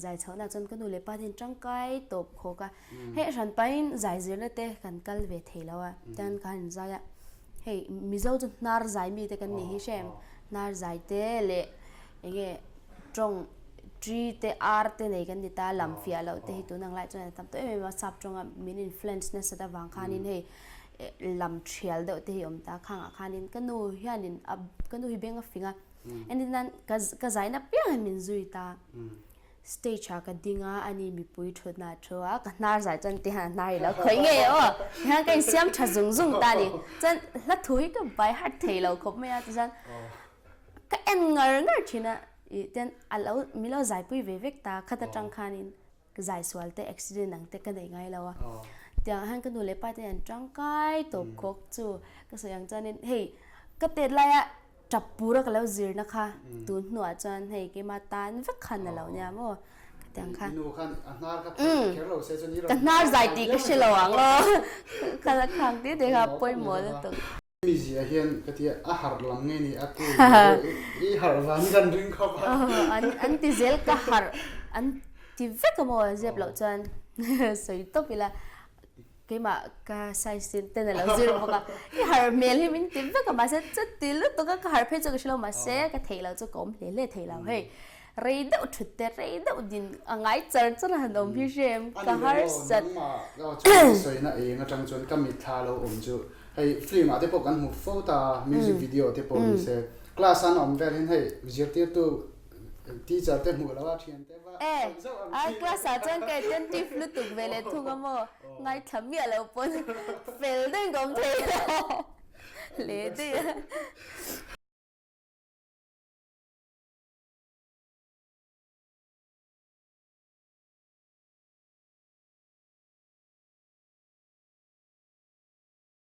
Zai chhohna chuan ka nu leh pa te in tangkai tawp khawk a, hei a hran pahin zai zirna te kan kal ve thei lo a, tian khan in zai a, hei Mizo chu hnar zai mi te kan nih hi hre em, hnar zai te leh eng nge tawng tri te ar te nei kan ni ta, lam fiah loh te hi tun ang lai chuan a tam tawh em em a, sap tawnga min influence nasat avang khanin hei lam thial deuh te hi a awm ta, khangah khanin ka nu hianin a ka nu hi beng a fing a. Entir nan ka ka zaina piang hian min zui ta. Stage ah ka ding a, ani mipui thutna a thu a, ka hnar zai chuan ti hian a hnar i lo khawih ngei a aw. Tihian ka insiam tha zung zung ta a ni. Chuan hla thu hi ka by heart thei lo khawp mai a, tichuan ka en ngar ngar thin a, ih tian a lo min lo zaipui ve vek ta khat atang khanin. Zai sual te accident ang te ka nei ngai lo a. Tiang hian ka nu leh pa te an tangkai tawp khawk chu ka sawi ang chuanin hei ka tet laia tap pura ka lo zirna kha tun hnuah chuan hei keima tan vek khan a lo nia maw ka ti ang kha. Ka hnar zai tih ka hre lo ang aw ka la khang te te kha pawimawh lutuk. Mi zia hian ka tia a harh lam nge ni a cool deuh i harh van kan ring khawp a. An an ti zel ka harh an ti vek a maw zep loh chuan sawi tawp ila keimah ka size ten ten a lo zir bawk a i harh hmel hi min ti vek a mahse chuti lutuk a ka harh phei chu ka hre lo mahse ka theih loh chu ka awm hle hle thei lo hei Rei deuh thut te, rei deuh din a ngai char char a han awm hi hrem ka harsat. Nangmah chuan sawina eng atang chuan ka mitthla lo awm chu hei film ah te pawh kan hmu fo ta music video te pawh ni se class an awm vel hian hei zirtirtu teacher te hmuh lo a thian te va sawi zauh ang chi. Class ah chuan ka attentive lutuk ve leh thung a maw ngaithla miah lo pawn fel deuhin ka awm thei lo hle daih a.